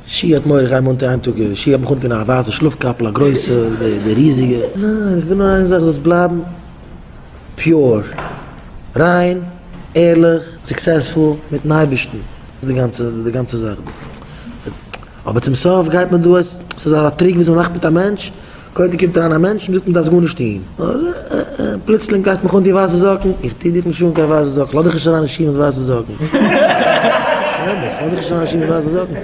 שי האט מורא איך גיי אים אנטון איין טאג, שי האט מיך אנטון א ווייסע שלאף קאפל א גרויסע, די ריזיגע. ניין, איך וויל נאר איין זאך זאלסט בלייבן pure, ריין, ערליך, successful, מיטן אייבערשטן. דאס איז די גאנצע, די גאנצע זאך דא. אבער צום סוף גייט מען דא עס, ס'איז א trick וואס מ'מאכט מיט א מענטש, קודם קומט אריין א מענטש און זאגט מען דארפסט גארנישט טון, פלוצלינג גייסט מיך אן די ווייסע זאקן, איך טו דיך נישט אן קיין ווייסע זאקן, לאז דיך נישט אריין אין שול מיט ווייסע זאקן, אמת, לאז דיך נישט אריין אין שול מיט ווייסע זאקן,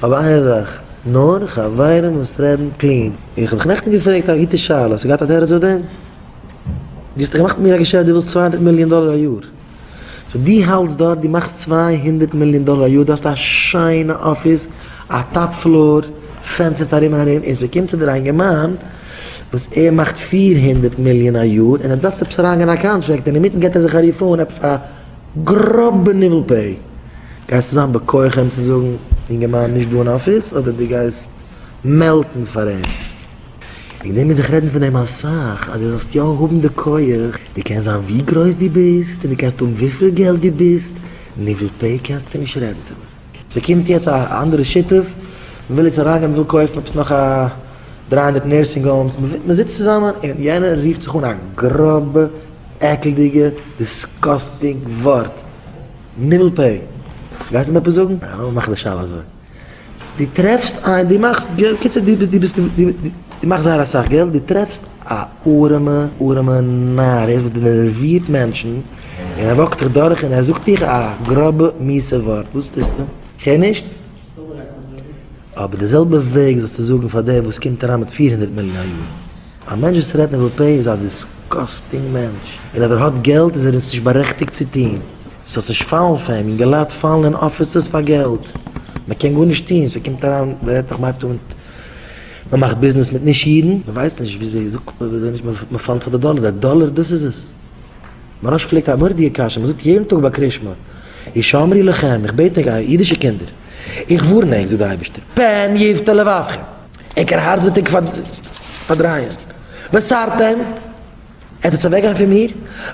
אבער איין זאך, נאר חברים וואס רעדן clean, איך האב דיך נעכטן געפרעגט א גוטע שאלה, האסטו געהאט א תירוץ אויף דעם? דו האסט דאך געמאכט מיט מיר א געשעפט דו ווילסט 200 מיליאן דאלער א יאר. so דו האלטסט דארט, דו מאכסט 200 מיליאן דאלער א יאר, דו האסט א שיינע אפיס, א top floor, פענסטערס ארום און ארום, און ס'קומט צו דיר א אינגערמאן וואס ער מאכט 400 מיליאן א יאר, און ער דארף עפעס אריינגיין א contract, און אינמיטן געט ער זיך א רוף אן עפעס א גראבע ניבול פה. גייסטו זיין בכח אים צו זאגן, אינגערמאן נישט דא אין אפיס, אדער דו גייסט melt ן פאר אים? וועגן דעם מוז איך רעדן פון דעם אסאך, אז דו זאלסט יא האבן די כח, דו קענסט זיין ווי גרויס דו ביסט, און דו קענסט האבן וויפיל געלט דו ביסט, ניבול פה קענסטו נישט רעדן צו מיר. ס'קומט יעצט א אנדערע שותף, מ'וויל יעצט אריינגיין, מ'וויל קויפן עפעס נאך א 300 nursing homes, מ'זיצט צוזאמען און יענער רופט זיך אן א גראבע עקלדיגע disgusting ווארט, ניבול פה. גייסט אים עפעס זאגן? ניין, לאמיר מאכן די שאלה אזוי. דו טרעפסט איין, דו מאכסט געלט, קיצור דו דו ביסט דו מאכסט זייער אסאך געלט, דו טרעפסט א ארעמע ארעמע נאר וואס דענערווירט מענטשן, און ער walk ט דיך דורך און ער זאגט דיך א גראבע מיסע ווארט, וואס טוסטו? כ'הער נישט? אבער די זעלבע וועג זאלסטו זאגן פאר דער וואס קומט אריין מיט 400 מיליאן א יאר. א מענטש וואס רעדט ניבול פה איז א disgusting מענטש, און אז ער האט געלט איז ער עס נישט בארעכטיגט צו טון, ס'זאל נישט פאלן פאר אים, אינגעלייט פאלן אין אפיסעס פאר געלט, מען קען גארנישט טון, ס'קומט אריין, מען רעדט נאך מ'הייבט אן מיט, מען מאכט ביזנעס מיט נישט אידן, מען ווייסט נישט וויאזוי זאגט מען וויאזוי נישט, מען פאלט פאר די דאלער, די דאלער דאס איז עס. מוהרא"ש פלעגט א מורא'דיגע קשיא, מען זאגט יעדן טאג ביי קרישמע, הישמרו לכם, איך בעט ענק אידישע קינדער, איך ווארן ענק זאגט די אייבערשטער, פן יפתה לבבכם, ענקער הארץ וועט ענק פארדרייען, וסרתם, עטס וועטס אוועקגיין פון מיר,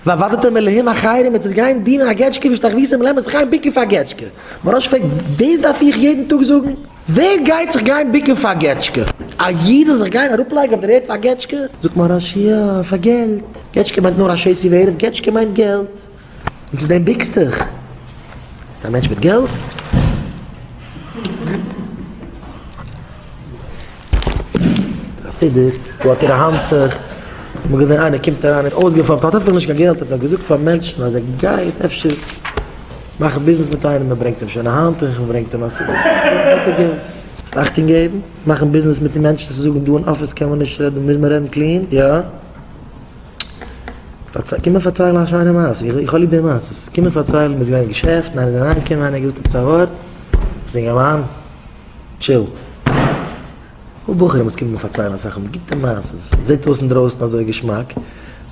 ועבדתם אלהים אחרים, עטס וועטס גיין דינען א געטשקע והשתחוויתם להם, עטס וועטס גיין ביקן פאר א געטשקע. מוהרא"ש פרעגט, דאס דארף איך יעדן טאג זאגן? ווער גייט זיך גיין ביקן פאר א געטשקע? א איד זאל זיך גיין אראפלייגן אויף דער ערד פאר א געטשקע? זאגט מוהרא"ש, יא, פאר געלט. געטשקע מיינט נאר א שתי וערב, געטשקע מיינט געלט. און צו דעם ביקסט דיך. א מענטש מיט געלט? א סידור, דא האט איר א האנטוך, ס'איז אמאל געווען איינער קומט אריין און אויסגעפאפט, האט אפילו נישט קיין געלט, האט נאר געזאגט פאר מענטשן אז ער גייט אפשר מאכן ביזנעס מיט איינעם, מען ברענגט אים שוין א האנטוך, מען ברענגט אים א סידור, האט ער געלט. זאלסט אכטונג געבן, זאלסט מאכן ביזנעס מיט די מענטשן, זאלסט זאגן דא אין אפיס קען מען נישט רעדן, מוז מען רעדן clean, יא? קום מיר פארציילן א שיינע מעשה, איך האב ליב די מעשות, קום מיר פארציילן, מ'איז געווען אין געשעפט, און איינער איז אריינגעקומען, איינער האט געזאגט עפעס א ווארט, זאג אינגערמאן, chill. ס'דא בחורים וואס קומען מיר פארציילן אסאך האבן גוטע מעשות, זעט אויס אינדרויסן אזוי געשמאק,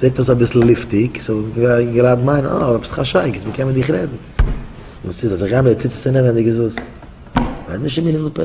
זעט אויס אביסל לופטיג, so גראד מיינען, אה, ביסט דאך א שייגעץ, מ'קען מיט דיך רעדן. וואס איז, אז איך גיי מיט די ציצית אינעווענדיג איז וואס? רעד נישט צו מיר אין די פה.